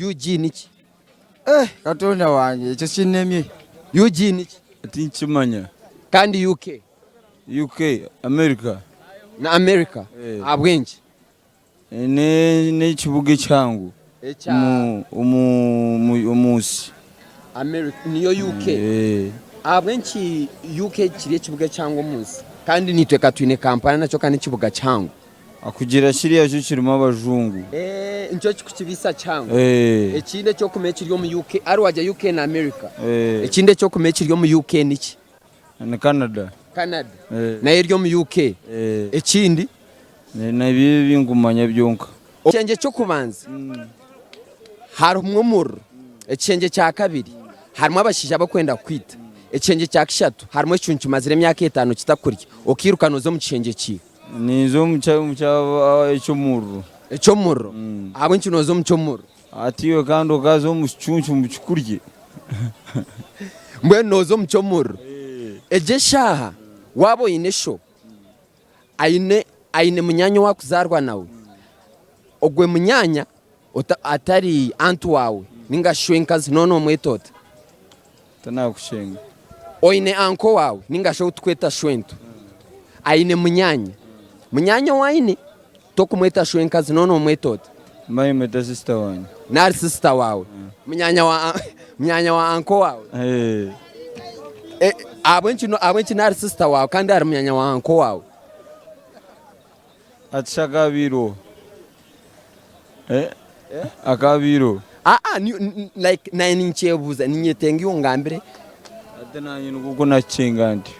UG niki? Eh Katonda wangye ekyo kinnemye. UG niki? Tinkimanya. Kandi UK? UK, America. Ni America. Eh. Ahabw'enki? N'ekibuga ekihango Ekya omu nsi. America niyo UK. Eh. Ahabw'enki UK kiri ekibuga ekihango omu nsi? Kandi naitwe ka twine Kampala nakyo ka n'ekibuga kihango. Akugira kiriya kyo kirimu abajungu. Eeh nikyo kikukibiisa kihango. Eh. Ekindi ekyokumanya ekiri omu UK, ari wagya UK na America. Eh. Ekindi ekyokumanya ekiri omu UK niki? Ni Canada. Canada. Eh. Nayo eri omu UK. Eh. Ekindi? Nibyo ebi nkumanya byonka. Ekishengye ky'okubanza harimu omuriro, ekishengye kya kabiri harimu abashaija abarikwenda kukwita, ekishengye kya kashatu harimu ekicuncu kimazire emyaka etaano kitakurya, okairuka nooza omu kishengye kiiha? Ninza omu ky'omuriro. Eky'omuriro? Ahabw'enki nooza omu ky'omuriro? Hati iwe kandi okaza omu kicuncu ngu kikurye? Mbwenu nooza omu ky'omuriro. Egyo eshaaha waaba oine sho, aine aine munyaanya owaakuzaarwa nawe, ogwo munyaanya atari anti waawe nainga shi shwenkazi noona omweta ota? Tinakushenga. Oine anko waawe nainga shi ou tukweta shwento, aine munyaanya. Munyaanya ou aine tokumweta shwenkazi noona omweta ota? Mba nimweta sisita wangye. Nari sisita waawe. Munyaanya wa munyaanya wa anko waawe. Eh. Eh, ahabw'enki no- ahabw'enki nari sisita waawe kandi ari munyaanya wa anko waawe? Ati shi akaabaire Eh? Akaabaire Aa, ni, ni, like naanye ninkyebuuza, ninyetenga iwe ongambire. Ati naanye nikwo oku nakikyenga ntyo.